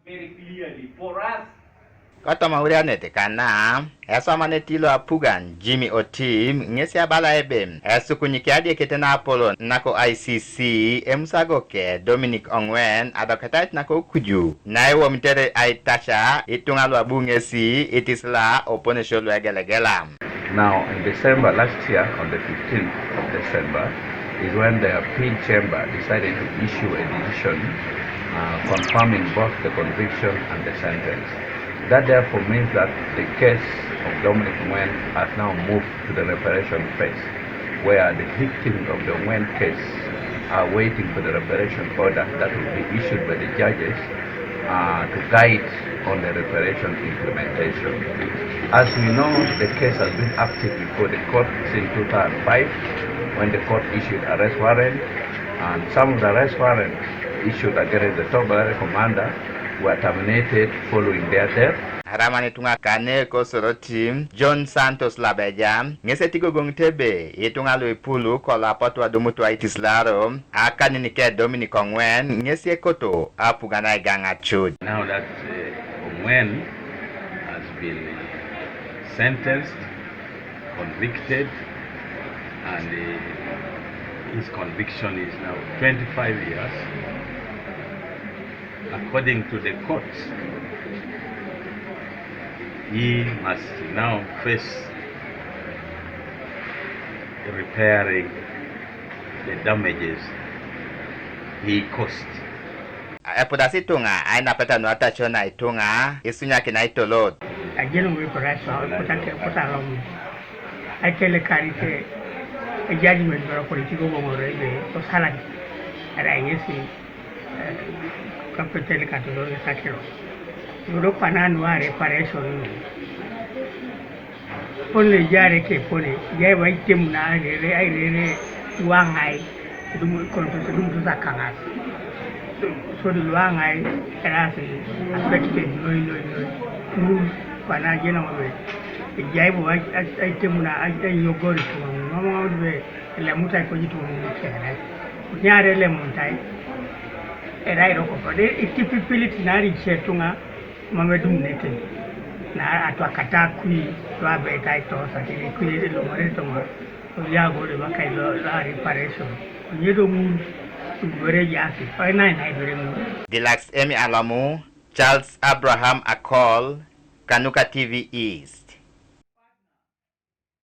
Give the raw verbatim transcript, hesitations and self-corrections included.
Very clearly for us. Kotoma aurianet kana, eswamaneti lo apugan Jimmy Otim ŋesi abala ebe esukunyiki adiekete na apolon nako I C C emusago ke Dominic Ongwen adoketait nako kuju na ewomitere aitaca ituŋa lu abu ŋesi itisila oponesio lu egelegela. Now, in December last year, on the fifteenth of December, is when the appeal chamber decided to issue a decision uh, confirming both the conviction and the sentence. That therefore means that the case of Dominic Ongwen has now moved to the reparation phase, where the victims of the Ongwen case are waiting for the reparation order that will be issued by the judges uh, to guide on the reparation implementation. As we know, the case has been active before the court since two thousand five, when the court issued arrest warrant, and some of the arrest warrants issued against the top battalion commander were terminated following their death. Araman ituŋa kane ko Soroti, John Santos Labeja, ŋes etigogoŋit ebe ituŋa lu ipulu kolo apotu adumut aitisilaro akanin ke Dominic Ongwen ŋes ekoto apugan aigaŋacut. Now that uh, Ongwen has been uh, sentenced, convicted, and uh, his conviction is now twenty-five years. According to the court, he must now face repairing the damages he caused. Epudasi ituŋa ainapeta nu atacio na ituŋa isunyakin aitolot. Ajeni ŋun ikurasa kutake kutalom. Aitelekarite ejudgment boro politiko boŋoro ebe osalaki. Ada ŋesi kapeteni katodor ŋesi akiro. Yodo kwana nuare pareso nu. Pone jare ke pone jai wa item na airere airere luaŋai. Edum konto edum tuta kaŋas. So di luaŋai erasi affected noi noi noi. Ŋul kwana jena ŋobe. Ejai bo aitem na ainyogori tuŋa ŋomaŋa be. Elemutai kojituŋa ŋun kere. Kunyare elemutai. Erai rokoko de itipipilit nari ice tuŋa. Mam edumunete na atwakata kui luabetai tosa kede kui elomore toma. Oliago de bakai lo ari pareso. Onyedo ŋun. Ibere jasi painai na ibere ŋun. Dilax Emi Alamu, Charles Abraham Akol, Kanuka T V East.